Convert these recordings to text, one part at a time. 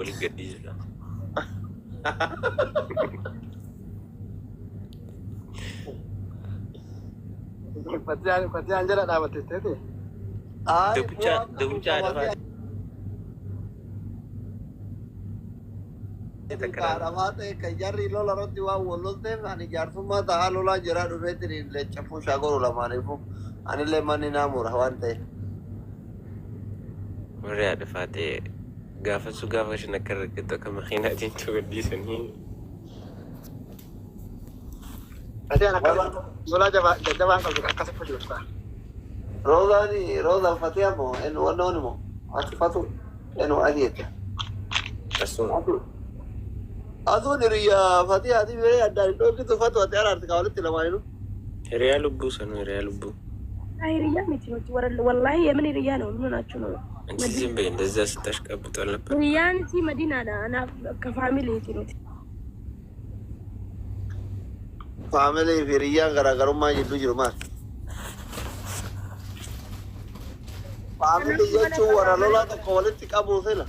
Waliin gadhiisudha. Fatiyaan jala dhaabatte. Dubbicha dubbicha haadha Kaadhamaa ta'e kan jarri lola irratti waan wal lolteef ani jaarsummaa ta'aa lolaa jiraa dhufeetiin leenca fuushaa godhu lamaaniifuu anillee manni naa mura waan ta'eef. Warri haadha faatee gaafa su gaafa isheen akka rakkattu akka makiinaatiin gadhiisanii. Fatiyaan akka lolaa jabaa jajjabaan qabdu akkasitti fuudhu. Roozaan roozaan fatiyaa moo enu wannoon moo ati fatu enu ati jette. Asuma. Asuun hiriyyaa fatiyaa ati biree addaan hin dhoorkitu fatu ati araarti kaa walitti lamaaninu. Hiriyaa lubbuu sanuu hiriyaa lubbuu. ህርያ miti nuti ወላሂ የምን ህርያ ነው? ምን ሆናችሁ ነው? አንቺ ዝም በይ። እንደዛ ስታሽቃብጡ አልነበር? Hiriyyaan si madiinaadha. Anaaf akka faamiliiti nuti. Faamilii fi hiriyyaan garaagarummaa jidduu jiru maal? Faamilii jechuun warra lolaa tokko walitti qabu sila.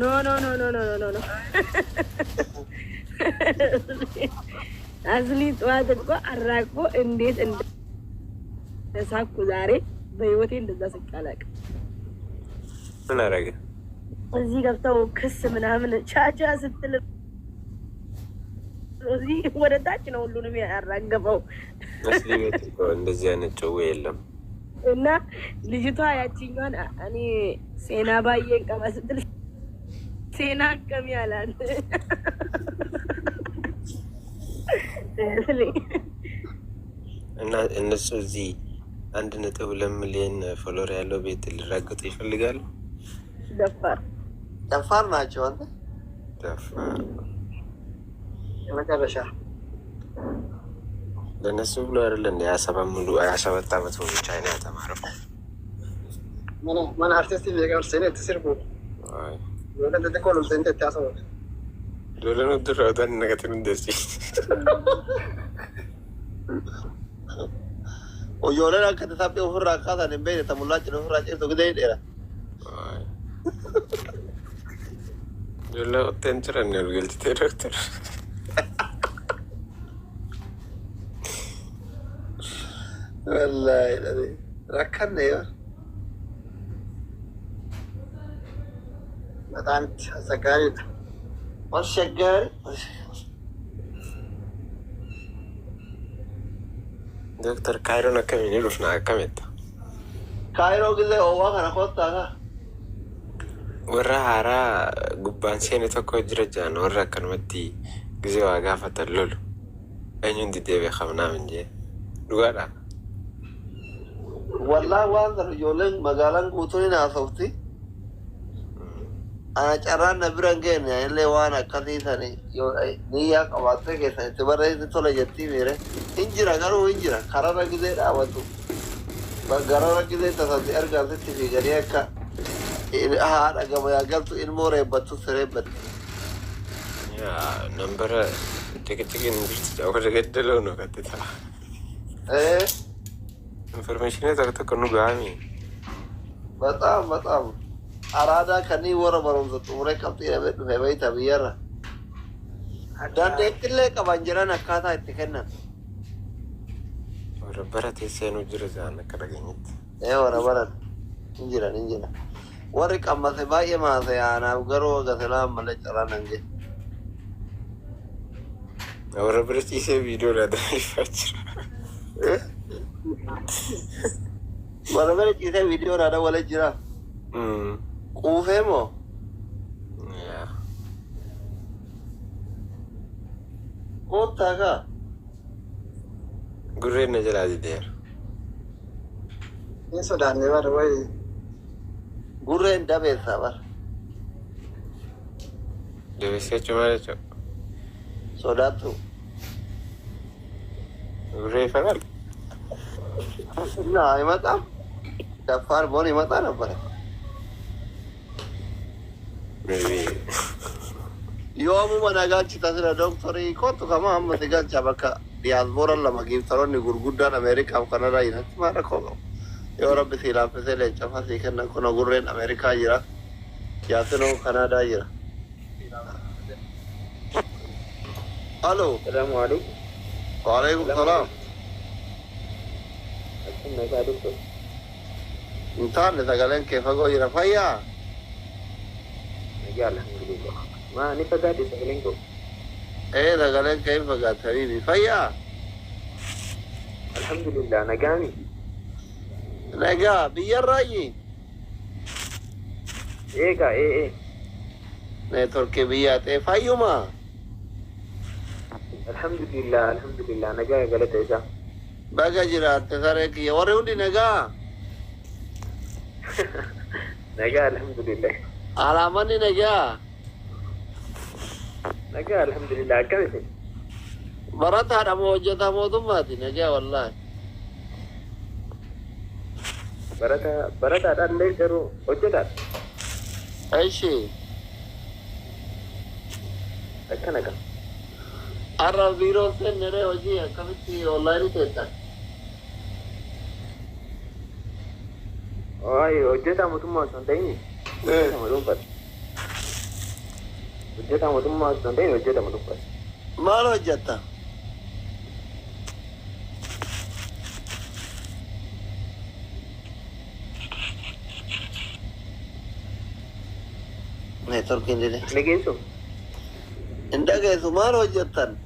No, no, no, no, no, no, no. አስሊ ጠዋት እኮ አራግፎ እንዴት እንደሳኩ ዛሬ በህይወቴ እንደዛ ስቄ አላውቅም። ምን አደረገ? እዚህ ገብተው ክስ ምናምን ቻቻ ስትል ሮዚ ወደ ታች ነው ሁሉንም ያራገፈው። አስሊ ቤት እኮ እንደዚህ አይነት ጨዌ የለም። እና ልጅቷ ያቺኛዋን እኔ ሴና ባየን ቀባ ስትል ሴና አከሚ አላት። እና እነሱ እዚህ 1.2 ሚሊዮን follower ያለው ቤት ሊራገጡ ይፈልጋሉ። ደፋር። ደፋር ናቸው አንተ። ደፋር። የመጨረሻ። ለእነሱ ብሎ አይደለ እንደ 27 ሙሉ 27 ዓመት ሙሉ ቻይና ያተማረው። Mana artistii beekamu seenee itti sirbu. አይ። Ijoolleen xixiqqoo ol seentee itti haasa'u. Ijoolleen huddurraa utaan nagatin hundeessi. Ijoolleen akka taphee ofirraa kaasan hin beekne ta mul'aachin ofirraa cirtu gidee dheera. Ijoollee qotteen jiran ol galchitee doctor. Wallaahi dhabe rakkanne yoo. በጣም አስቸጋሪidha. አስቸጋሪ። Doctor Kaayiroon akkamiin dhufna akkamitta? Kaayiroo gisee oowwaa kana kottaa kaa. Warra haaraa gubbaan seene tokko jira jaan warra akkanumatti gisee waa gaafatan lolu. Eenyuun didee beekamnaa min jee. Dhugaadha. Wallaahi waan sana ijoolleen magaalaan guutuun hin haasofti. Ana carraan na bira hin geenye illee waan akkasii sani yoo niyyaa qabaattee keessan itti barreessi tola jettii miire. Hin jira garuu hin jira kararra gisee dhaabatu. Gararra gisee tasatti argaan sitti fiiganii akka haadha gabayaa galtu ilmoo reebbattu si reebbatti. Yaa nambara ጭቅጭቅን jirti warra gaddaloo nu qaxxita. Ee. Information tokko tokko nu gaami. በጣም በጣም araadaa kanneen warra barumsa xumuree qabxii dhabee dhufe beeyta biyyarra. Dandeettillee qaban jiran akkaataa itti kennan. Warra baratee seenuu jira jaan akka dhageenyetti. Ee, warra baran hin jiran hin jiran. Warri qammase baay'ee maase anaaf garuu gaselaa malee carraan hin jiru. Warra bira ciisee viidiyoo laatanii jira. Warra bira ciisee viidiyoo raadhaa waliin jira. Quufee moo? Yaa. Koottaa kaa. Gurreen na jalaa dideera. Hin sodaanne bara wayi. Gurreen dabeessaa bara. Dabeessa jechuun maal jechuudha? Sodaattu. Gurree ይፈራል? እና አይመጣም። ደፋር በሆን ይመጣ ነበረ። Maybe. Yoomuma na galchita sila dooktorii kottu kama amma si galcha bakka diyaaspooraan lama giiftaroonni gurguddaan Ameerikaaf Kanadaa jiranitti maal rakkoo qabu. Yoo rabbi sii laaffisee leencafa sii kennan kun gurreen Ameerikaa jira. Yaasinoo Kanaadaa jira. Alo. Salaamu alaikum. Waalaikum salaam. Akkam nagaa doktor? Hin taane, sagaleen kee fagoo jira. Fayyaa? Nagaa, alhamdulillah. Maa ni fagaate sagaleen koo? Ee, sagaleen kee hin fagaate habiibi. Fayyaa? Alhamdulillah, nagaami. Nagaa, biyyarraayi? Eegaa ee. Networkii biyyaa ta'e, fayyuma? Alhamdulillah, alhamdulillah, nagaa, galata isaa. Baga jiraatte saree kiyya. Warri hundi nagaa? Nagaa, alhamdulillah. Alaamanni nagaa? Nagaa, alhamdulillah, akkam isin? Barataadha moo hojjetaa mootummaati? Nagaa wallaahi. Barata barataadhaan illee garuu hojjetaadha. Ishi. Akkana qaba. Har'a biiroo seennere, hojii akkamitti onlaayinii teessan? Waa'ee hojjetaa mootummaa osoo hin ta'in hojjetama dhuunfaadha. Hojjetaa mootummaa osoo hin ta'in hojjetama dhuunfaadha. Maal hojjetta? Networkiin dide. Ni geessu? Hin dhageessu, maal hojjettan?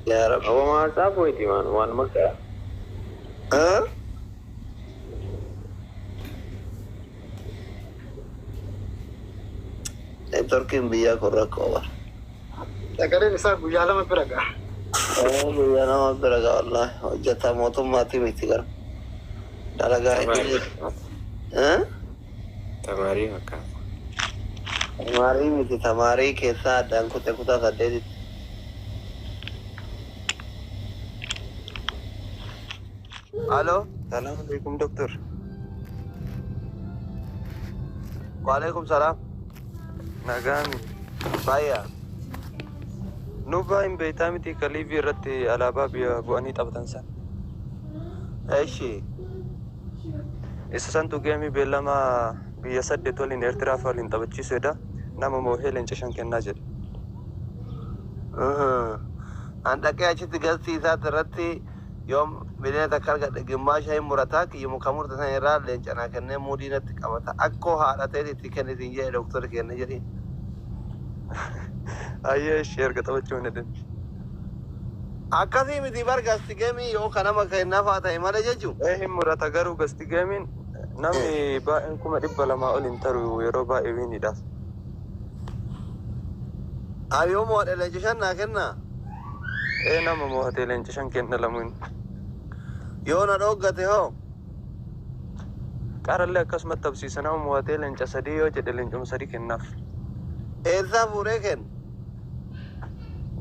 Yaa Rabbi. Awwamaa saafoo waan waan makkaa. Ah? Networkiin biyyaa kun rakkoo bara. Sagaleen isaa guyyaa 2 bira ga'a. Ee, guyyaa nama bira ga'a wallaahi. Hojjetaa mootummaati miti gara. Dalagaa Tamaarii inni. Eh? Tamaarii fakkaata. Tamaarii miti, tamaarii keessaa addaan kute kutaa 8tti. Alo. Salaam alaikum doktor. Waalaikum salaam. Nagaami. Fayyaa. Nubaa hin beektaa miti, kaliivii irratti alaabaa biyya bu'anii taphatan san. Eshi. Isa santu geemii beellama biyya 8 waliin Eertiraa waliin taphachiisuudha. Nama moohee leenca 5 kennaa jedhe. An dhaqee achitti galtii isaati irratti yoom bineensa akka argadhe gimmaasha hin murataa, kiyyuma kan murte san irraa leenca naa kennee muudii natti qabata. Akkoo haadha ta'e itti kennitiin jedhe doktorri kenne jedhi. Ayyee, ishee erga taphachuu hin hedin. Akkasii miti bar, gasti geemii yoo kanama kennafaa ta'e malee jechuun. Ee, hin murata, garuu gasti geemiin namni baay'een 200,000 ol hin taru yeroo baay'ee wiiniidhaaf. Abi yoo mo'adhe leenca 5 naa kennaa. Ee, nama mo'atee leenca 5 kenna lamuun. Yoo na dhoggate hoo? Qarallee akkasumatti tapsiisa, nama mo'atee leenca 3 yoo jedhe leencuma 3 kennaaf. Eessaa fuudhee kenna?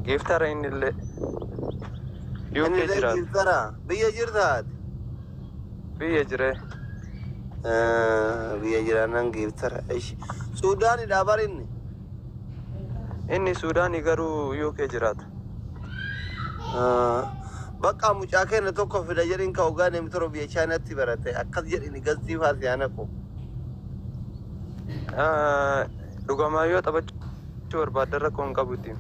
Giiftara inni illee. Inni UK illee jiraata. giiftara. Biyya jirtaati? Biyya jiree. Biyya jiraannan giiftara. Suudaanidha bar inni. Inni Suudaanii garuu UK jiraata. Bakka mucaa keenya tokko fida jedhin, ka ogaa namni tokko biyya Chaayinaatti barate akkas jedhini gastii faasii naqu. Dhugamaa yoo taphachuu barbaadde rakkoo hin qabu ittiin.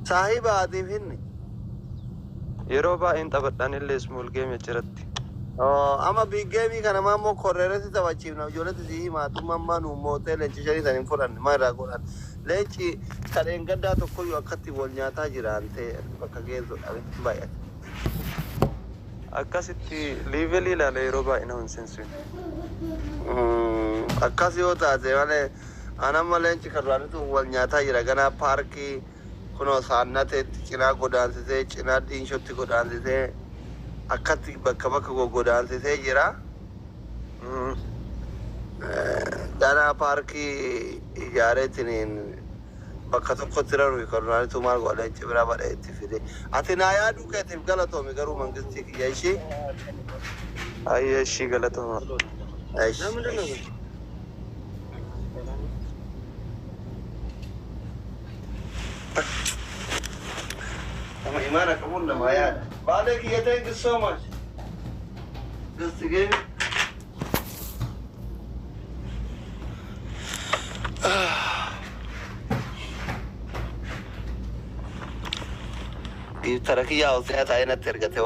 Saahiba haatiif inni. Yeroo baay'een taphadhaan illee small game jiratti. Amma big game kana maammoo korreerratti taphachiifna, ijoolletti si himaa tummaa nu mootee leenci 5 san hin fudhanne maal irraa godhan? Leenci kadheen gaddaa tokkoyyuu akkatti wal nyaataa jiraan ta'e bakka geessu dhabe baay'ate. Akkasitti levelii ilaala, yeroo baay'ee nama hin seensu. Akkas yoo taate malee anamma leenci kan duraanitu wal nyaataa jira, ganaa paarkii kunoo saannateetti cinaa godaansisee, cinaa diinshotti godaansisee, akkatti bakka bakka gogodaansisee jira. Ganaa paarkii ijaareetiin bakka tokkotti raruu kan duraanitu maal godha, leenci biraa badhee itti fide. Ati naa yaaduu keetiif galatoomi garuu, mangistii kiyya ishii. Ayyee, ishii, galatooma. Ishi. Nama imaana qabuun namaa yaada. Baalee kiyya, thank you so much. Just give me. Giftara kiyya ol ta'ee taa'ee natti ergate.